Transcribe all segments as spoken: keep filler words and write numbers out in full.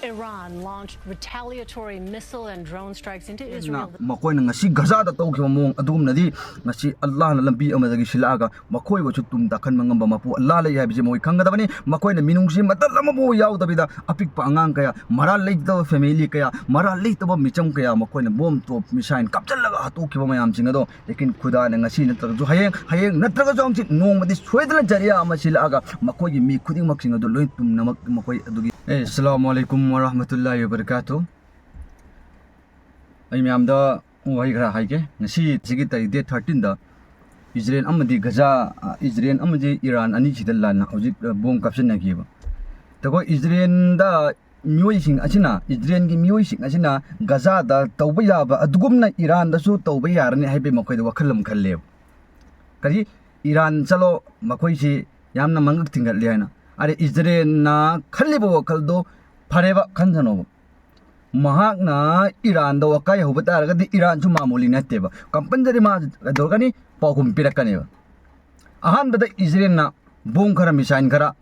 Iran launched retaliatory missile and drone strikes into Israel. ꯃꯈꯣꯏꯅ ꯉꯁꯤ ꯒꯖꯥꯗ ꯇꯧꯈꯤꯕ ꯃꯑꯣꯡ ꯑꯗꯨꯒꯨꯝꯅꯗꯤ ꯉꯁꯤ ꯑꯜꯂꯥꯍꯅ ꯂꯝꯕꯤ ꯑꯃꯗꯒꯤ ꯁꯤꯜꯂꯛꯑꯒ ꯃꯈꯣꯏꯕꯨꯁꯨ ꯇꯨꯝ ꯇꯥꯈꯟꯕ ꯉꯝꯕ ꯃꯄꯨ ꯑꯜꯂꯥꯍ ꯂꯩ ꯍꯥꯏꯕꯁꯤ ꯃꯈꯣꯏ ꯈꯪꯒꯗꯕꯅꯤ꯫ ꯃꯈꯣꯏꯅ ꯃꯤꯅꯨꯡꯁꯤ ꯃꯇꯜ ꯑꯃꯐꯥꯎ ꯌꯥꯎꯗꯕꯤꯗ ꯑꯄꯤꯛꯄ ꯑꯉꯥꯡ ꯀꯌꯥ, ꯃꯔꯥꯜ ꯂꯩꯇꯕ ꯐꯦꯃꯤꯂꯤ ꯀꯌꯥ, ꯃꯔꯥꯜ ꯂꯩꯇꯕ ꯃꯤꯆꯝ ꯀꯌꯥ ꯃꯈꯣꯏꯅ ꯕꯣꯝ, ꯇꯣꯞ, ꯃꯤꯁꯥꯏꯜ ꯀꯥꯞꯆꯜꯂꯒ ꯍꯥꯠꯇꯣꯛꯈꯤꯕ ꯃꯌꯥꯝꯁꯤꯡ ꯑꯗꯣ ꯂꯦꯀꯤꯟ ꯈꯨꯗꯥꯅ ꯉꯁꯤ ꯅꯠꯇ꯭ꯔꯒꯁꯨ ꯍꯌꯦꯡ, ꯍꯌꯦꯡ ꯅꯠꯇ꯭ꯔꯒꯁꯨ ꯍꯪꯆꯤꯠ ꯅꯣꯡꯃꯗꯤ ꯁꯣꯏꯗꯅ ꯖꯔꯤꯌꯥ ꯑꯃ ꯁꯤꯜꯂꯛꯑꯒ ꯃꯈꯣꯏꯒꯤ ꯃꯤ ꯈꯨꯗꯤꯡꯃꯛꯁꯤꯡ ꯑꯗꯨ ꯂꯣꯏ ꯇꯨꯝꯅꯃꯛ ꯃꯈꯣꯏ ꯑꯗꯨꯒꯤ ꯑꯦ ꯑꯁꯂꯥꯃꯨ ꯑꯂꯥꯏꯀꯨꯝ ꯋꯔꯍꯃꯇꯨꯜꯂꯥꯍꯤ ꯋꯕꯔꯀꯥꯇꯨ꯫ ꯑꯩ ꯃꯌꯥꯝꯗ ꯋꯥꯍꯩ ꯈꯔ ꯍꯥꯏꯒꯦ꯫ ꯉꯁꯤ ꯁꯤꯒꯤ ꯇꯥꯔꯤꯛ ꯗꯦꯠ ꯊꯥꯔꯇꯤꯟꯗ ꯏꯖꯔꯦꯜ ꯑꯃꯗꯤ ꯒꯖꯥ, ꯏꯖꯔꯦꯜ ꯑꯃꯗꯤ ꯏꯔꯥꯟ ꯑꯅꯤꯁꯤꯗ ꯂꯥꯟꯅ ꯍꯧꯖꯤꯛ ꯕꯣꯝ ꯀꯥꯞꯁꯤꯟꯅꯈꯤꯕ꯫ ꯑꯩꯈꯣꯏ ꯏꯖꯔꯦꯜꯗ ꯃꯤꯑꯣꯏꯁꯤꯡ ꯑꯁꯤꯅ, ꯏꯖꯔꯦꯜꯒꯤ ꯃꯤꯑꯣꯏꯁꯤꯡ ꯑꯁꯤꯅ ꯒꯖꯥꯗ ꯇꯧꯕ ꯌꯥꯕ ꯑꯗꯨꯒꯨꯝꯅ ꯏꯔꯥꯟꯗꯁꯨ ꯇꯧꯕ ꯌꯥꯔꯅꯤ ꯍꯥꯏꯕꯒꯤ ꯃꯈꯣꯏꯗ ꯋꯥꯈꯜ ꯑꯃ ꯈꯜꯂꯦꯕ꯫ ꯀꯔꯤ? ꯏꯔꯥꯟ ꯆꯠꯂꯣ, ꯃꯈꯣꯏꯁꯤ ꯌꯥꯝꯅ ꯃꯉꯛ ꯊꯤꯡꯒꯠꯂꯤ ꯍꯥꯏꯅ꯫ ꯑꯔꯦ, ꯏꯖꯔꯦꯜꯅ ꯈꯜꯂꯤꯕ ꯋꯥꯈꯜꯗꯣ ꯐꯔꯦꯕ, ꯈꯟꯁꯅꯣꯕ꯫ ꯃꯍꯥꯛꯅ ꯏꯔꯥꯟꯗ ꯋꯥꯀꯥꯏ ꯍꯧꯕ ꯇꯥꯔꯒꯗꯤ ꯏꯔꯥꯟꯁꯨ ꯃꯥꯃꯨꯂꯤ ꯅꯠꯇꯦꯕ꯫ ꯀꯝꯄꯜꯁꯔꯤ ꯃꯥ ꯀꯩꯗꯧꯔꯛꯀꯅꯤ? ꯄꯥꯎꯈꯨꯝ ꯄꯤꯔꯛꯀꯅꯦꯕ꯫ ꯑꯍꯥꯟꯕꯗ ꯏꯖꯔꯦꯜꯅ ꯕꯣꯝ ꯈꯔ, ꯃꯤꯁꯥꯏꯜ ꯈꯔ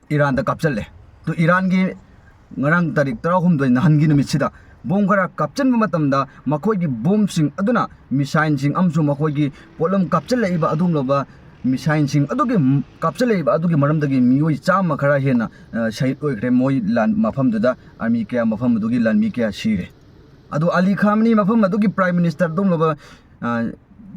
ꯏꯔꯥꯟꯗ ꯀꯥꯞꯆꯜꯂꯦ꯫ ꯇꯨ ꯏꯔꯥꯟꯒꯤ ꯉꯔꯥꯡ ꯇꯥꯔꯤꯛ ꯇꯔꯥꯍꯨꯝꯗꯣꯏ ꯅꯍꯥꯟꯒꯤ ꯅꯨꯃꯤꯠꯁꯤꯗ ꯕꯣꯝ ꯈꯔ ꯀꯥꯞꯆꯤꯟꯕ ꯃꯇꯝꯗ ꯃꯈꯣꯏꯒꯤ ꯕꯣꯝꯁꯤꯡ ꯑꯗꯨꯅ, ꯃꯤꯁꯥꯏꯜꯁꯤꯡ ꯑꯃꯁꯨꯡ ꯃꯈꯣꯏꯒꯤ ꯄꯣꯠꯂꯝ ꯀꯥꯞꯆꯤꯜꯂꯛꯏꯕ ꯑꯗꯨꯒꯨꯝꯂꯕ ꯃꯤꯁꯥꯏꯜꯁꯤꯡ ꯑꯗꯨꯒꯤ ꯀꯥꯞꯆꯤꯜꯂꯛꯏꯕ ꯑꯗꯨꯒꯤ ꯃꯔꯝꯗꯒꯤ ꯃꯤꯑꯣꯏ ꯆꯥꯝꯃ ꯈꯔ ꯍꯦꯟꯅ, ꯑ, ꯁꯍꯤꯗ ꯑꯣꯏꯈ꯭ꯔꯦ꯫ ꯃꯣꯏ ꯂꯥꯟ ꯃꯐꯝꯗꯨꯗ ꯑꯥꯔꯃꯤ ꯀꯌꯥ, ꯃꯐꯝ ꯑꯗꯨꯒꯤ ꯂꯥꯟꯃꯤ ꯀꯌꯥ ꯁꯤꯔꯦ꯫ ꯑꯗꯨ ꯑꯂꯤ ꯈꯥꯃꯅꯤ ꯃꯐꯝ ꯑꯗꯨꯒꯤ ꯄ꯭ꯔꯥꯏꯝ ꯃꯤꯅꯤꯁꯇꯔ ꯑꯗꯨꯒꯨꯝꯂꯕ, ꯑ,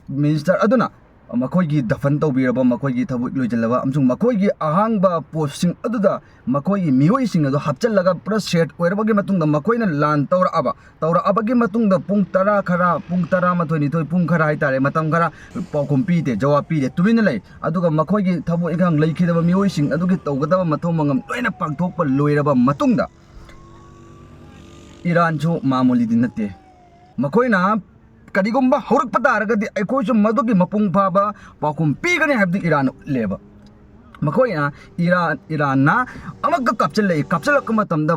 ꯃꯤꯅꯤꯁꯇꯔ ꯑꯗꯨꯅ ꯃꯈꯣꯏꯒꯤ ꯗꯐꯟ ꯇꯧꯕꯤꯔꯕ, ꯃꯈꯣꯏꯒꯤ ꯊꯕꯛ ꯂꯣꯏꯁꯤꯜꯂꯕ ꯑꯃꯁꯨꯡ ꯃꯈꯣꯏꯒꯤ ꯑꯍꯥꯡꯕ ꯄꯣꯁꯁꯤꯡ ꯑꯗꯨꯗ ꯃꯈꯣꯏꯒꯤ ꯃꯤꯑꯣꯏꯁꯤꯡ ꯑꯗꯨ ꯍꯥꯞꯆꯤꯜꯂꯒ ꯄꯨꯔꯥ ꯁꯦꯠ ꯑꯣꯏꯔꯕꯒꯤ ꯃꯇꯨꯡꯗ ꯃꯈꯣꯏꯅ ꯂꯥꯟ ꯇꯧꯔꯛꯑꯕ, ꯇꯧꯔꯛꯑꯕꯒꯤ ꯃꯇꯨꯡꯗ ꯄꯨꯡ ꯇꯔꯥ ꯈꯔ, ꯄꯨꯡ ꯇꯔꯥꯃꯥꯊꯣꯏ, ꯅꯤꯊꯣꯏ, ꯄꯨꯡ ꯈꯔ ꯍꯥꯏꯇꯥꯔꯦ, ꯃꯇꯝ ꯈꯔ ꯄꯥꯎꯈꯨꯝ ꯄꯤꯗꯦ, ꯖꯋꯥꯕ ꯄꯤꯗꯦ, ꯇꯨꯃꯤꯟꯅ ꯂꯩ꯫ ꯑꯗꯨꯒ ꯃꯈꯣꯏꯒꯤ ꯊꯕꯛ ꯏꯪꯈꯥꯡ ꯂꯩꯈꯤꯗꯕ ꯃꯤꯑꯣꯏꯁꯤꯡ ꯑꯗꯨꯒꯤ ꯇꯧꯒꯗꯕ ꯃꯊꯧ ꯃꯉꯝ ꯂꯣꯏꯅ ꯄꯥꯡꯊꯣꯛꯄ ꯂꯣꯏꯔꯕ ꯃꯇꯨꯡꯗ ꯏꯔꯥꯟꯁꯨ ꯃꯥꯃꯨꯂꯤꯗꯤ ꯅꯠꯇꯦ꯫ ꯃꯈꯣꯏꯅ ꯀꯔꯤꯒꯨꯝꯕ ꯍꯧꯔꯛꯄ ꯇꯥꯔꯒꯗꯤ ꯑꯩꯈꯣꯏꯁꯨ ꯃꯗꯨꯒꯤ ꯃꯄꯨꯡ ꯐꯥꯕ ꯄꯥꯎꯈꯨꯝ ꯄꯤꯒꯅꯤ ꯍꯥꯏꯕꯗꯨ ꯏꯔꯥꯟꯅ ꯎꯠꯂꯦꯕ꯫ ꯃꯈꯣꯏꯅ ꯏꯔꯥꯟ ꯏꯔꯥꯟꯅ ꯑꯃꯨꯛꯀ ꯀꯥꯞꯆꯤꯜꯂꯛꯏ꯫ ꯀꯥꯞꯆꯤꯜꯂꯛꯄ ꯃꯇꯝꯗ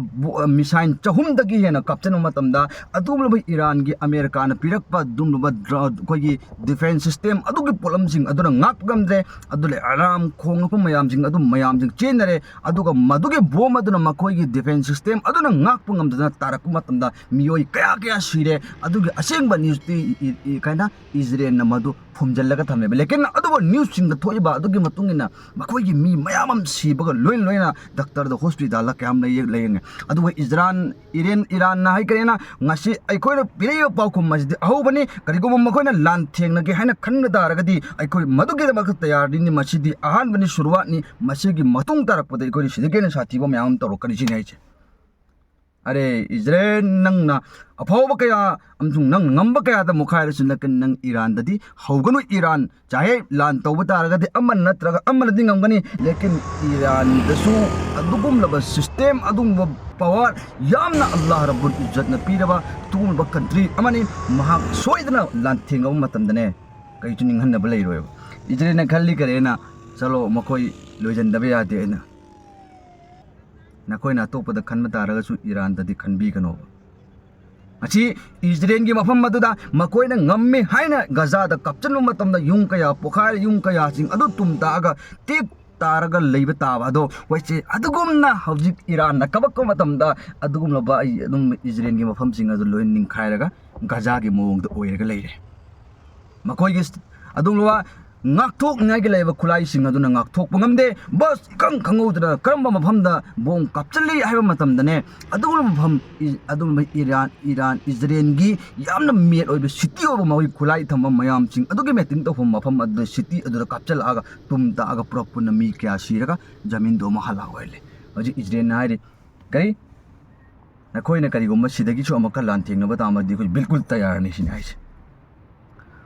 ꯃꯤꯁꯥꯏꯟ ꯆꯍꯨꯝꯗꯒꯤ ꯍꯦꯟꯅ ꯀꯥꯞꯆꯤꯟꯕ ꯃꯇꯝꯗ ꯑꯗꯨꯒꯨꯝꯂꯕ ꯏꯔꯥꯟꯒꯤ ꯑꯃꯦꯔꯤꯀꯥꯅ ꯄꯤꯔꯛꯄ ꯑꯗꯨꯒꯨꯝꯂꯕ ꯑꯩꯈꯣꯏꯒꯤ ꯗꯤꯐꯦꯟꯁ ꯁꯤꯁꯇꯦꯝ ꯑꯗꯨꯒꯤ ꯄꯣꯠꯂꯝꯁꯤꯡ ꯑꯗꯨꯅ ꯉꯥꯛꯄ ꯉꯝꯗ꯭ꯔꯦ꯫ ꯑꯗꯨꯅ ꯑꯦꯂꯥꯔꯝ ꯈꯣꯡꯂꯛꯄ ꯃꯌꯥꯝꯁꯤꯡ ꯑꯗꯨ ꯃꯌꯥꯝꯁꯤꯡ ꯆꯦꯟꯅꯔꯦ꯫ ꯑꯗꯨꯒ ꯃꯗꯨꯒꯤ ꯕꯣꯝ ꯑꯗꯨꯅ ꯃꯈꯣꯏꯒꯤ ꯗꯤꯐꯦꯟꯁ ꯁꯤꯁꯇꯦꯝ ꯑꯗꯨꯅ ꯉꯥꯛꯄ ꯉꯝꯗꯗꯅ ꯇꯥꯔꯛꯄ ꯃꯇꯝꯗ ꯃꯤꯑꯣꯏ ꯀꯌꯥ ꯀꯌꯥ ꯁꯤꯔꯦ꯫ ꯑꯗꯨꯒꯤ ꯑꯁꯦꯡꯕ ꯅ꯭ꯌꯨꯁꯇꯤ ꯀꯥꯏꯅ ꯏꯖꯔꯦꯜꯅ ꯃꯗꯨ ꯐꯨꯝꯖꯤꯜꯂꯒ ꯊꯝꯃꯦꯕ꯫ ꯂꯦꯀꯤꯟ ꯑꯗꯨꯕꯨ ꯅ꯭ꯌꯨꯁꯁꯤꯡꯗ ꯊꯣꯛꯏꯕ ꯑꯗꯨꯒꯤ ꯃꯇꯨꯡ ꯏꯟꯅ ꯃꯈꯣꯏꯒꯤ ꯃꯤ ꯃꯌꯥꯝ ꯑꯃ ꯁꯤꯕꯒ ꯂꯣꯏꯅ ꯂꯣꯏꯅ ꯗꯥꯛꯇꯔꯗ ꯍꯣꯁꯄꯤꯇꯥꯜꯗ ꯀꯌꯥꯝ ꯂꯩꯌꯦ ꯂꯥꯏꯌꯦꯡꯉꯦ꯫ ꯑꯗꯨꯒ ꯏꯖꯔꯥꯟ ꯏꯔꯦꯟ ꯏꯔꯥꯟꯅ ꯍꯥꯏꯈ꯭ꯔꯦꯅ ꯉꯁꯤ ꯑꯩꯈꯣꯏꯅ ꯄꯤꯔꯛꯏꯕ ꯄꯥꯎꯈꯨꯝ ꯑꯁꯤꯗꯤ ꯑꯍꯧꯕꯅꯤ꯫ ꯀꯔꯤꯒꯨꯝꯕ ꯃꯈꯣꯏꯅ ꯂꯥꯟ ꯊꯦꯡꯅꯒꯦ ꯍꯥꯏꯅ ꯈꯟꯕ ꯇꯥꯔꯒꯗꯤ ꯑꯩꯈꯣꯏ ꯃꯗꯨꯒꯤꯗꯃꯛꯇ ꯇꯌꯥꯔꯤꯅꯤ꯫ ꯃꯁꯤꯗꯤ ꯑꯍꯥꯟꯕꯅꯤ, ꯁꯨꯔꯨꯋꯥꯠꯅꯤ꯫ ꯃꯁꯤꯒꯤ ꯃꯇꯨꯡ ꯇꯥꯔꯛꯄꯗ ꯑꯩꯈꯣꯏꯅ ꯁꯤꯗꯒꯤ ꯍꯦꯟꯅ ꯁꯥꯊꯤꯕ ꯃꯌꯥꯝ ꯑꯃ ꯇꯧꯔꯛꯀꯅꯤ ꯁꯤꯅꯤ ꯍꯥꯏꯁꯦ꯫ ꯑꯔꯦ ꯏꯖꯔꯦꯜ, ꯅꯪꯅ ꯑꯐꯥꯎꯕ ꯀꯌꯥ ꯑꯃꯁꯨꯡ ꯅꯪ ꯉꯝꯕ ꯀꯌꯥꯗ ꯃꯨꯈꯥꯏꯔꯁꯨ ꯅꯀꯟ ꯅꯪ ꯏꯔꯥꯟꯗꯗꯤ ꯍꯧꯒꯅꯨ꯫ ꯏꯔꯥꯟ ꯆꯥꯍꯦ ꯂꯥꯟ ꯇꯧꯕ ꯇꯥꯔꯒꯗꯤ ꯑꯃ ꯅꯠꯇ꯭ꯔꯒ ꯑꯃꯅꯗꯤ ꯉꯝꯒꯅꯤ꯫ ꯂꯦꯀꯤꯟ ꯏꯔꯥꯟꯗꯁꯨ ꯑꯗꯨꯒꯨꯝꯂꯕ ꯁꯤꯁꯇꯦꯝ, ꯑꯗꯨꯒꯨꯝꯕ ꯄꯋꯥꯔ ꯌꯥꯝꯅ ꯑꯜꯂꯥꯍ ꯔꯕꯨꯜ ꯏꯖꯠꯅ ꯄꯤꯔꯕ ꯑꯗꯨꯒꯨꯝꯂꯕ ꯀꯟꯇ꯭ꯔꯤ ꯑꯃꯅꯤ꯫ ꯃꯍꯥꯛ ꯁꯣꯏꯗꯅ ꯂꯥꯟꯊꯦꯡꯅꯕ ꯃꯇꯝꯗꯅꯦ ꯀꯩꯁꯨ ꯅꯤꯡꯍꯟꯅꯕ ꯂꯩꯔꯣꯏꯕ꯫ ꯏꯖꯔꯦꯜꯅ ꯈꯜꯂꯤ ꯀꯔꯦꯅ, ꯆꯠꯂꯣ ꯃꯈꯣꯏ ꯂꯣꯏꯁꯤꯟꯗꯕ ꯌꯥꯗꯦ ꯑꯩꯅ꯫ ꯅꯈꯣꯏꯅ ꯑꯇꯣꯞꯄꯗ ꯈꯟꯕ ꯇꯥꯔꯒꯁꯨ ꯏꯔꯥꯟꯗꯗꯤ ꯈꯟꯕꯤꯒꯅꯣꯕ꯫ ꯉꯁꯤ ꯏꯖꯔꯦꯜꯒꯤ ꯃꯐꯝ ꯑꯗꯨꯗ ꯃꯈꯣꯏꯅ ꯉꯝꯃꯤ ꯍꯥꯏꯅ ꯒꯖꯥꯗ ꯀꯥꯞꯆꯤꯟꯕ ꯃꯇꯝꯗ ꯌꯨꯝ ꯀꯌꯥ ꯄꯣꯈꯥꯏꯔꯦ, ꯌꯨꯝ ꯀꯌꯥꯁꯤꯡ ꯑꯗꯨ ꯇꯨꯝ ꯇꯥꯛꯑꯒ ꯇꯦꯛ ꯇꯥꯔꯒ ꯂꯩꯕ ꯇꯥꯕ ꯑꯗꯣ ꯍꯣꯏꯁꯦ꯫ ꯑꯗꯨꯒꯨꯝꯅ ꯍꯧꯖꯤꯛ ꯏꯔꯥꯟꯅ ꯀꯕꯛꯄ ꯃꯇꯝꯗ ꯑꯗꯨꯒꯨꯝꯂꯕ ꯑꯩ ꯑꯗꯨꯝ ꯏꯖꯔꯦꯜꯒꯤ ꯃꯐꯝꯁꯤꯡ ꯑꯗꯨ ꯂꯣꯏ ꯅꯤꯡꯈꯥꯏꯔꯒ ꯒꯖꯥꯒꯤ ꯃꯑꯣꯡꯗ ꯑꯣꯏꯔꯒ ꯂꯩꯔꯦ꯫ ꯃꯈꯣꯏꯒꯤ ꯑꯗꯨꯒꯨꯝꯂꯕ ꯉꯥꯛꯊꯣꯛꯅꯤꯡꯉꯥꯏꯒꯤ ꯂꯩꯕ ꯈꯨꯠꯂꯥꯏꯁꯤꯡ ꯑꯗꯨꯅ ꯉꯥꯛꯊꯣꯛꯄ ꯉꯝꯗꯦ꯫ ꯕꯁ ꯏꯈꯪ ꯈꯪꯍꯧꯗꯅ ꯀꯔꯝꯕ ꯃꯐꯝꯗ ꯕꯣꯝ ꯀꯥꯞꯆꯜꯂꯤ ꯍꯥꯏꯕ ꯃꯇꯝꯗꯅꯦ, ꯑꯗꯨꯒꯨꯝꯕ ꯃꯐꯝ ꯏ-, ꯑꯗꯨꯒꯨꯝꯕ ꯏꯔꯥꯟ, ꯏꯔꯥꯟ, ꯏꯖꯔꯦꯜꯒꯤ ꯌꯥꯝꯅ ꯃꯦꯠ ꯑꯣꯏꯕ ꯁꯤꯇꯤ ꯑꯣꯏꯕ ꯃꯈꯣꯏ ꯈꯨꯠꯂꯥꯏ ꯊꯝꯕ ꯃꯌꯥꯝꯁꯤꯡ ꯑꯗꯨꯒꯤ ꯃꯦꯇꯤꯡ ꯇꯧꯐꯝ ꯃꯐꯝ ꯑꯗꯨꯗ ꯁꯤꯇꯤ ꯑꯗꯨꯗ ꯀꯥꯞꯆꯜꯂꯛꯑꯒ ꯇꯨꯝ ꯇꯥꯛꯑꯒ ꯄꯨꯔꯥ ꯄꯨꯟꯅ ꯃꯤ ꯀꯌꯥ ꯁꯤꯔꯒ ꯖꯃꯤꯟꯗꯣ ꯑꯃ ꯍꯜꯂꯥꯛ ꯑꯣꯏꯍꯜꯂꯦ꯫ ꯍꯧꯖꯤꯛ ꯏꯖꯔꯦꯜꯅ ꯍꯥꯏꯔꯤ, ꯀꯔꯤ? ꯅꯈꯣꯏꯅ ꯀꯔꯤꯒꯨꯝꯕ ꯁꯤꯗꯒꯤꯁꯨ ꯑꯃꯨꯛꯀ ꯂꯥꯟꯊꯦꯡꯅꯕ ꯇꯥꯔꯗꯤ ꯑꯩꯈꯣꯏ ꯕꯤꯜꯀꯨꯜ ꯇꯌꯥꯔꯅꯤ ꯁꯤꯅꯤ ꯍꯥꯏꯁꯦ꯫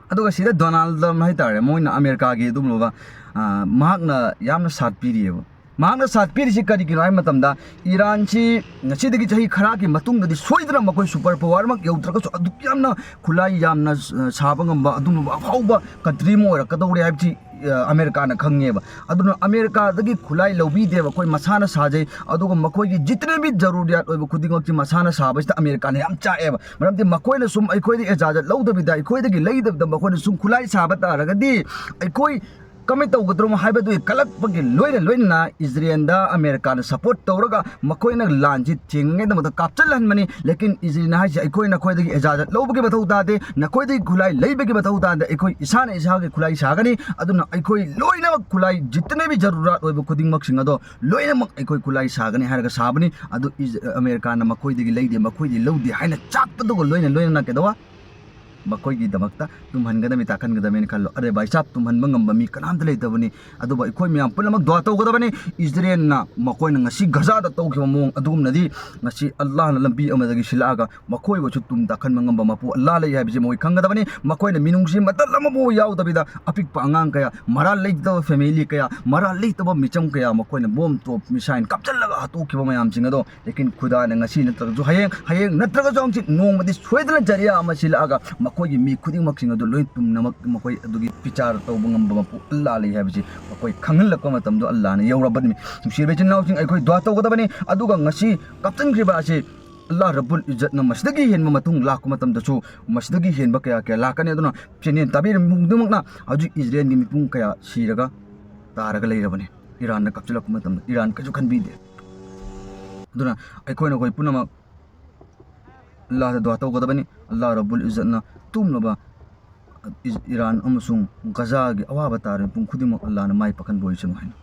ꯑꯗꯨꯒ ꯁꯤꯗ ꯗꯣꯅꯥꯜꯗ ꯇ꯭ꯔꯝꯞ ꯍꯥꯏꯇꯥꯔꯦ, ꯃꯣꯏꯅ ꯑꯃꯦꯔꯤꯀꯥꯒꯤ ꯑꯗꯨꯒꯨꯝꯂꯕ, ꯑ, ꯃꯍꯥꯛꯅ ꯌꯥꯝꯅ ꯁꯥꯠ ꯄꯤꯔꯤꯑꯕ꯫ ꯃꯍꯥꯛꯅ ꯁꯥꯠ ꯄꯤꯔꯤꯁꯤ ꯀꯔꯤꯒꯤꯅꯣ ꯍꯥꯏꯕ ꯃꯇꯝꯗ, ꯏꯔꯥꯟꯁꯤ ꯉꯁꯤꯗꯒꯤ ꯆꯍꯤ ꯈꯔꯒꯤ ꯃꯇꯨꯡꯗꯗꯤ ꯁꯣꯏꯗꯅ ꯃꯈꯣꯏ ꯁꯨꯄꯔ ꯄꯋꯥꯔꯃꯛ ꯌꯧꯗ꯭ꯔꯒꯁꯨ ꯑꯗꯨꯛ ꯌꯥꯝꯅ ꯈꯨꯠꯂꯥꯏ ꯌꯥꯝꯅ, ꯑ, ꯁꯥꯕ ꯉꯝꯕ ꯑꯗꯨꯒꯨꯝꯂꯕ ꯑꯐꯥꯎꯕ ꯀꯟꯇ꯭ꯔꯤ ꯑꯃ ꯑꯣꯏꯔꯛꯀꯗꯧꯔꯦ ꯍꯥꯏꯕꯁꯤ ꯑ, ꯑꯃꯦꯔꯤꯀꯥꯅ ꯈꯪꯉꯦꯕ꯫ ꯑꯗꯨꯅ ꯑꯃꯦꯔꯤꯀꯥꯗꯒꯤ ꯈꯨꯠꯂꯥꯏ ꯂꯧꯕꯤꯗꯦꯕ, ꯑꯩꯈꯣꯏ ꯃꯁꯥꯅ ꯁꯥꯖꯩ꯫ ꯑꯗꯨꯒ ꯃꯈꯣꯏꯒꯤ ꯖꯤꯇꯅꯦꯕꯤ ꯖꯔꯨꯔꯤꯌꯥꯠ ꯑꯣꯏꯕ ꯈꯨꯗꯤꯡꯃꯛꯁꯤ ꯃꯁꯥꯅ ꯁꯥꯕꯁꯤꯗ ꯑꯃꯦꯔꯤꯀꯥꯅ ꯌꯥꯝ ꯆꯥꯛꯑꯦꯕ꯫ ꯃꯔꯝꯗꯤ ꯃꯈꯣꯏꯅ ꯁꯨꯝ ꯑꯩꯈꯣꯏꯗ ꯏꯖꯥꯖꯠ ꯂꯧꯗꯕꯤꯗ, ꯑꯩꯈꯣꯏꯗꯒꯤ ꯂꯩꯗꯕꯤꯗ ꯃꯈꯣꯏꯅ ꯁꯨꯝ ꯈꯨꯠꯂꯥꯏ ꯁꯥꯕ ꯇꯥꯔꯒꯗꯤ ꯑꯩꯈꯣꯏ ꯀꯃꯥꯏꯅ ꯇꯧꯒꯗ꯭ꯔꯣ ꯍꯥꯏꯕꯗꯨꯒꯤ ꯀꯜꯂꯛꯄꯒꯤ ꯂꯣꯏꯅ ꯂꯣꯏꯅꯅ ꯏꯖꯔꯦꯜꯗ ꯑꯃꯦꯔꯤꯀꯥꯅ ꯁꯄꯣꯔꯠ ꯇꯧꯔꯒ ꯃꯈꯣꯏꯅ ꯂꯥꯟꯁꯤ ꯊꯤꯡꯉꯤꯉꯩꯗꯃꯛꯇ ꯀꯥꯞꯆꯜꯍꯟꯕꯅꯤ꯫ ꯂꯦꯀꯤꯟ ꯏꯖꯔꯦꯜꯅ ꯍꯥꯏꯁꯦ, ꯑꯩꯈꯣꯏ ꯅꯈꯣꯏꯗꯒꯤ ꯏꯖꯥꯖꯠ ꯂꯧꯕꯒꯤ ꯃꯊꯧ ꯇꯥꯗꯦ, ꯅꯈꯣꯏꯗꯒꯤ ꯈꯨꯠꯂꯥꯏ ꯂꯩꯕꯒꯤ ꯃꯊꯧ ꯇꯥꯗꯦ, ꯑꯩꯈꯣꯏ ꯏꯁꯥꯅ ꯏꯁꯥꯒꯤ ꯈꯨꯠꯂꯥꯏ ꯁꯥꯒꯅꯤ꯫ ꯑꯗꯨꯅ ꯑꯩꯈꯣꯏ ꯂꯣꯏꯅꯃꯛ ꯈꯨꯠꯂꯥꯏ, ꯖꯤꯇꯅꯦꯕꯤ ꯖꯔꯨꯔꯥꯠ ꯑꯣꯏꯕ ꯈꯨꯗꯤꯡꯃꯛꯁꯤꯡ ꯑꯗꯣ ꯂꯣꯏꯅꯃꯛ ꯑꯩꯈꯣꯏ ꯈꯨꯠꯂꯥꯏ ꯁꯥꯒꯅꯤ ꯍꯥꯏꯔꯒ ꯁꯥꯕꯅꯤ꯫ ꯑꯗꯨ ꯏꯖ-, ꯑꯃꯦꯔꯤꯀꯥꯅ ꯃꯈꯣꯏꯗꯒꯤ ꯂꯩꯗꯦ, ꯃꯈꯣꯏꯗꯤ ꯂꯧꯗꯦ ꯍꯥꯏꯅ ꯆꯥꯛꯄꯗꯨꯒ ꯂꯣꯏꯅ ꯂꯣꯏꯅꯅ ꯀꯩꯗꯧꯕ? ꯃꯈꯣꯏꯒꯤꯗꯃꯛꯇ ꯇꯨꯝꯍꯟꯒꯗꯕꯅꯤ, ꯇꯥꯛꯍꯟꯒꯗꯕꯅꯤ ꯈꯜꯂꯣ꯫ ꯑꯔꯦ ꯚꯥꯏ ꯁꯥꯕ, ꯇꯨꯝꯍꯟꯕ ꯉꯝꯕ ꯃꯤ ꯀꯅꯥꯝꯇ ꯂꯩꯇꯕꯅꯤ꯫ ꯑꯗꯨꯕꯨ ꯑꯩꯈꯣꯏ ꯃꯌꯥꯝ ꯄꯨꯝꯅꯃꯛ ꯗꯨꯋꯥ ꯇꯧꯒꯗꯕꯅꯤ꯫ ꯏꯖꯔꯦꯜꯅ ꯃꯈꯣꯏꯅ ꯉꯁꯤ ꯒꯖꯥꯗ ꯇꯧꯈꯤꯕ ꯃꯑꯣꯡ ꯑꯗꯨꯒꯨꯝꯅꯗꯤ ꯉꯁꯤ ꯑꯜꯂꯥꯍꯅ ꯂꯝꯕꯤ ꯑꯃꯗꯒꯤ ꯁꯤꯜꯂꯛꯑꯒ ꯃꯈꯣꯏꯕꯨꯁꯨ ꯇꯨꯝ ꯇꯥꯛꯍꯟꯕ ꯉꯝꯕ ꯃꯄꯨ ꯑꯜꯂꯥꯍ ꯂꯩ ꯍꯥꯏꯕꯁꯤ ꯃꯈꯣꯏ ꯈꯪꯒꯗꯕꯅꯤ꯫ ꯃꯈꯣꯏꯅ ꯃꯤꯅꯨꯡꯁꯤ ꯃꯇꯠ ꯑꯃꯐꯥꯎ ꯌꯥꯎꯗꯕꯤꯗ ꯑꯄꯤꯛꯄ ꯑꯉꯥꯡ ꯀꯌꯥ, ꯃꯔꯥꯜ ꯂꯩꯇꯕ ꯐꯦꯃꯤꯂꯤ ꯀꯌꯥ, ꯃꯔꯥꯜ ꯂꯩꯇꯕ ꯃꯤꯆꯝ ꯀꯌꯥ ꯃꯈꯣꯏꯅ ꯕꯣꯝ, ꯇꯣꯞ, ꯃꯤꯁꯥꯏꯜ ꯀꯥꯞꯆꯜꯂꯒ ꯍꯥꯠꯇꯣꯛꯈꯤꯕ ꯃꯌꯥꯝꯁꯤꯡ ꯑꯗꯣ ꯂꯦꯀꯤꯟ ꯈꯨꯗꯥꯅ ꯉꯁꯤ ꯅꯠꯇ꯭ꯔꯒꯁꯨ ꯍꯌꯦꯡ, ꯍꯌꯦꯡ ꯅꯠꯇ꯭ꯔꯒꯁꯨ ꯍꯪꯆꯤꯠ ꯅꯣꯡꯃꯗꯤ ꯁꯣꯏꯗꯅ ꯖꯔꯤꯌꯥ ꯑꯃ ꯁꯤꯜꯂꯛꯑꯒ ꯃꯈꯣꯏꯒꯤ ꯃꯤ ꯈꯨꯗꯤꯡꯃꯛꯁꯤꯡ ꯑꯗꯨ ꯂꯣꯏ ꯄꯨꯝꯅꯃꯛ ꯃꯈꯣꯏ ꯑꯗꯨꯒꯤ ꯕꯤꯆꯥꯔ ꯇꯧꯕ ꯉꯝꯕ ꯃꯄꯨ ꯑꯜꯂꯥ ꯂꯩ ꯍꯥꯏꯕꯁꯤ ꯃꯈꯣꯏ ꯈꯪꯍꯜꯂꯛꯄ ꯃꯇꯝꯗꯣ ꯑꯜꯂꯥꯅ ꯌꯧꯔꯕꯅꯤ꯫ ꯅꯨꯡꯁꯤꯔꯕ ꯏꯆꯤꯟ ꯏꯅꯥꯎꯁꯤꯡ, ꯑꯩꯈꯣꯏ ꯗꯨꯋꯥ ꯇꯧꯒꯗꯕꯅꯤ꯫ ꯑꯗꯨꯒ ꯉꯁꯤ ꯀꯥꯞꯆꯟꯈ꯭ꯔꯤꯕ ꯑꯁꯤ ꯑꯜꯂꯥ ꯔꯕꯨꯜ ꯏꯖꯠꯅ ꯃꯁꯤꯗꯒꯤ ꯍꯦꯟꯕ ꯃꯇꯨꯡ ꯂꯥꯛꯄ ꯃꯇꯝꯗꯁꯨ ꯃꯁꯤꯗꯒꯤ ꯍꯦꯟꯕ ꯀꯌꯥ ꯀꯌꯥ ꯂꯥꯛꯀꯅꯤ꯫ ꯑꯗꯨꯅ ꯆꯦꯅꯦꯜ ꯇꯥꯕꯤꯔꯤꯕ ꯃꯤꯄꯨꯝ ꯈꯨꯗꯤꯡꯃꯛꯅ ꯍꯧꯖꯤꯛ ꯏꯖꯔꯦꯜꯒꯤ ꯃꯤꯄꯨꯝ ꯀꯌꯥ ꯁꯤꯔꯒ ꯇꯥꯔꯒ ꯂꯩꯔꯕꯅꯤ꯫ ꯏꯔꯥꯟꯅ ꯀꯥꯞꯁꯤꯜꯂꯛꯄ ꯃꯇꯝꯗ ꯏꯔꯥꯟ ꯀꯩꯁꯨ ꯈꯟꯕꯤꯗꯦ꯫ ꯑꯗꯨꯅ ꯑꯩꯈꯣꯏꯅ ꯑꯩꯈꯣꯏ ꯄꯨꯝꯅꯃꯛ ꯑꯜꯂꯥꯍꯗ ꯗꯨꯋꯥ ꯇꯧꯒꯗꯕꯅꯤ꯫ ꯑꯜꯂꯥꯍ ꯔꯕꯨꯜ ꯏꯖꯠꯅ ꯇꯨꯝꯂꯕ ꯏꯖ-, ꯏꯔꯥꯟ ꯑꯃꯁꯨꯡ ꯒꯖꯥꯒꯤ ꯑꯋꯥꯕ ꯇꯥꯔꯤꯕ ꯃꯤꯄꯨꯝ ꯈꯨꯗꯤꯡꯃꯛ ꯑꯜꯂꯥꯍꯅ ꯃꯥꯏ ꯄꯥꯛꯍꯟꯕ ꯑꯣꯏꯁꯅꯨ ꯍꯥꯏꯅ꯫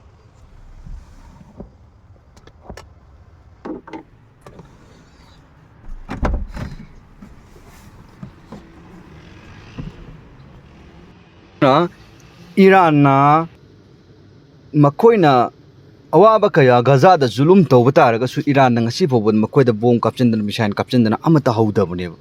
ꯏꯔꯥꯟꯅ ꯃꯈꯣꯏꯅ ꯑꯋꯥꯕ ꯀꯌꯥ, ꯒꯖꯥꯗ ꯖꯨꯂꯨꯝ ꯇꯧꯕ ꯇꯥꯔꯒꯁꯨ ꯏꯔꯥꯟꯅ ꯉꯁꯤ ꯐꯥꯎꯕ ꯃꯈꯣꯏꯗ ꯕꯣꯝ ꯀꯥꯞꯆꯤꯟꯗꯅ, ꯃꯤꯁꯥꯏꯜ ꯀꯥꯞꯆꯤꯟꯗꯅ ꯑꯃꯠꯇ ꯍꯧꯗꯕꯅꯦꯕ꯫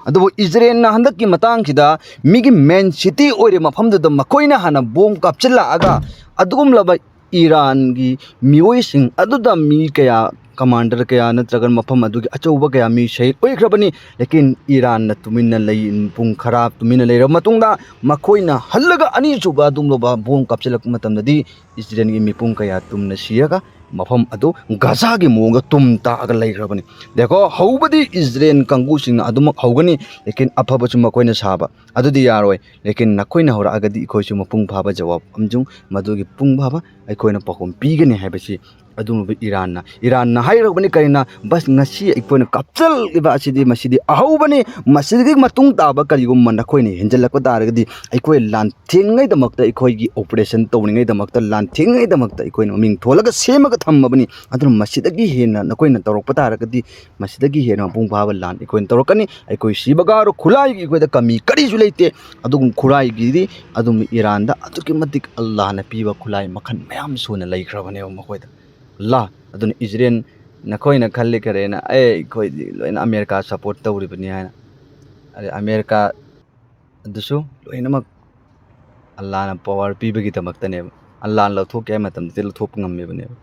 ꯑꯗꯨꯕꯨ ꯏꯖꯔꯦꯜꯅ ꯍꯟꯗꯛꯀꯤ ꯃꯇꯥꯡꯁꯤꯗ ꯃꯤꯒꯤ ꯃꯦꯟ ꯁꯤꯇꯤ ꯑꯣꯏꯔꯤꯕ ꯃꯐꯝꯗꯨꯗ ꯃꯈꯣꯏꯅ ꯍꯥꯟꯅ ꯕꯣꯝ ꯀꯥꯞꯆꯤꯜꯂꯛꯑꯒ ꯑꯗꯨꯒꯨꯝꯂꯕ ꯏꯔꯥꯟꯒꯤ ꯃꯤꯑꯣꯏꯁꯤꯡ ꯑꯗꯨꯗ ꯃꯤ ꯀꯌꯥ commander ꯀꯌꯥ ꯅꯠꯇ꯭ꯔꯒ ꯃꯐꯝ ꯑꯗꯨꯒꯤ ꯑꯆꯧꯕ ꯀꯌꯥ ꯃꯤ ꯁꯍꯤꯗ ꯑꯣꯏꯈ꯭ꯔꯕꯅꯤ꯫ ꯂꯦꯀꯤꯟ ꯏꯔꯥꯟꯅ ꯇꯨꯃꯤꯟꯅ ꯂꯩ, ꯄꯨꯡ ꯈꯔ ꯇꯨꯃꯤꯟꯅ ꯂꯩꯔꯕ ꯃꯇꯨꯡꯗ ꯃꯈꯣꯏꯅ ꯍꯜꯂꯒ ꯑꯅꯤꯁꯨꯕ ꯑꯗꯨꯒꯨꯝꯂꯕ ꯕꯣꯝ ꯀꯥꯞꯁꯤꯜꯂꯛꯄ ꯃꯇꯝꯗꯗꯤ ꯏꯁꯔꯦꯜꯒꯤ ꯃꯤꯄꯨꯝ ꯀꯌꯥ ꯇꯨꯝꯅ ꯁꯤꯔꯒ ꯃꯐꯝ ꯑꯗꯨ ꯒꯥꯖꯥꯒꯤ ꯃꯑꯣꯡꯗ ꯇꯨꯝ ꯇꯥꯛꯑꯒ ꯂꯩꯈ꯭ꯔꯕꯅꯤ꯫ ꯗꯦꯈꯣ, ꯍꯧꯕꯗꯤ ꯏꯁꯔꯦꯜ ꯀꯥꯡꯕꯨꯁꯤꯡꯅ ꯑꯗꯨꯃꯛ ꯍꯧꯒꯅꯤ, ꯂꯦꯀꯤꯟ ꯑꯐꯕꯁꯨ ꯃꯈꯣꯏꯅ ꯁꯥꯕ ꯑꯗꯨꯗꯤ ꯌꯥꯔꯣꯏ꯫ ꯂꯦꯀꯤꯟ ꯅꯈꯣꯏꯅ ꯍꯧꯔꯛꯑꯒꯗꯤ ꯑꯩꯈꯣꯏꯁꯨ ꯃꯄꯨꯡ ꯐꯥꯕ ꯖꯋꯥꯕ ꯑꯃꯁꯨꯡ ꯃꯗꯨꯒꯤ ꯄꯨꯡ ꯐꯥꯕ ꯑꯩꯈꯣꯏꯅ ꯄꯥꯎꯈꯨꯝ ꯄꯤꯒꯅꯤ ꯍꯥꯏꯕꯁꯤ ꯑꯗꯨꯒꯨꯝꯂꯕ ꯏꯔꯥꯟꯅ, ꯏꯔꯥꯟꯅ ꯍꯥꯏꯔꯛꯄꯅꯤ꯫ ꯀꯔꯤꯅ? ꯕꯁ, ꯉꯁꯤ ꯑꯩꯈꯣꯏꯅ ꯀꯥꯞꯆꯜꯂꯤꯕ ꯑꯁꯤꯗꯤ, ꯃꯁꯤꯗꯤ ꯑꯍꯧꯕꯅꯤ꯫ ꯃꯁꯤꯗꯒꯤ ꯃꯇꯨꯡ ꯇꯥꯕ ꯀꯔꯤꯒꯨꯝꯕ ꯅꯈꯣꯏꯅ ꯍꯦꯟꯖꯜꯂꯛꯄ ꯇꯥꯔꯒꯗꯤ ꯑꯩꯈꯣꯏ ꯂꯥꯟꯊꯦꯡꯉꯩꯗꯃꯛꯇ, ꯑꯩꯈꯣꯏꯒꯤ operation ꯇꯧꯔꯤꯉꯩꯗꯃꯛꯇ, ꯂꯥꯟꯊꯦꯡꯉꯩꯗꯃꯛꯇ ꯑꯩꯈꯣꯏꯅ ꯃꯃꯤꯡ ꯊꯣꯜꯂꯒ ꯁꯦꯝꯃꯒ ꯊꯝꯃꯕꯅꯤ꯫ ꯑꯗꯨꯅ ꯃꯁꯤꯗꯒꯤ ꯍꯦꯟꯅ ꯅꯈꯣꯏꯅ ꯇꯧꯔꯛꯄ ꯇꯥꯔꯒꯗꯤ ꯃꯁꯤꯗꯒꯤ ꯍꯦꯟꯅ ꯃꯄꯨꯡ ꯐꯥꯕ ꯂꯥꯟ ꯑꯩꯈꯣꯏꯅ ꯇꯧꯔꯛꯀꯅꯤ꯫ ꯑꯩꯈꯣꯏ ꯁꯤꯕꯒꯥꯔꯣ ꯈꯨꯠꯂꯥꯏꯒꯤ ꯑꯩꯈꯣꯏꯗ ꯀꯃꯤ ꯀꯔꯤꯁꯨ ꯂꯩꯇꯦ꯫ ꯑꯗꯨꯒꯨꯝ ꯈꯨꯠꯂꯥꯏꯒꯤꯗꯤ ꯑꯗꯨꯝ ꯏꯔꯥꯟꯗ ꯑꯗꯨꯛꯀꯤ ꯃꯇꯤꯛ ꯑꯜꯂꯥꯍꯅ ꯄꯤꯕ ꯈꯨꯠꯂꯥꯏ ꯃꯈꯜ ꯃꯌꯥꯝ ꯁꯨꯅ ꯂꯩꯈ꯭ꯔꯕꯅꯦꯕ ꯃꯈꯣꯏꯗ꯫ ꯑꯜꯂꯥꯍ ꯑꯗꯨꯅ ꯏꯖꯔꯦꯜ, ꯅꯈꯣꯏꯅ ꯈꯜꯂꯤ ꯈꯔꯦꯅ, "ꯑꯦ, ꯑꯩꯈꯣꯏꯗꯤ ꯂꯣꯏꯅ ꯑꯃꯦꯔꯤꯀꯥ support ꯇꯧꯔꯤꯕꯅꯤ" ꯍꯥꯏꯅ꯫ ꯑꯗꯩ ꯑꯃꯦꯔꯤꯀꯥ ꯑꯗꯨꯁꯨ ꯂꯣꯏꯅꯃꯛ ꯑꯜꯂꯥꯍꯅ power ꯄꯤꯕꯒꯤꯗꯃꯛꯇꯅꯦꯕ꯫ ꯑꯜꯂꯥꯍꯅ ꯂꯧꯊꯣꯛꯀꯦ ꯍꯥꯏꯕ ꯃꯇꯝꯗꯗꯤ ꯂꯧꯊꯣꯛꯄ ꯉꯝꯃꯤꯕꯅꯦꯕ꯫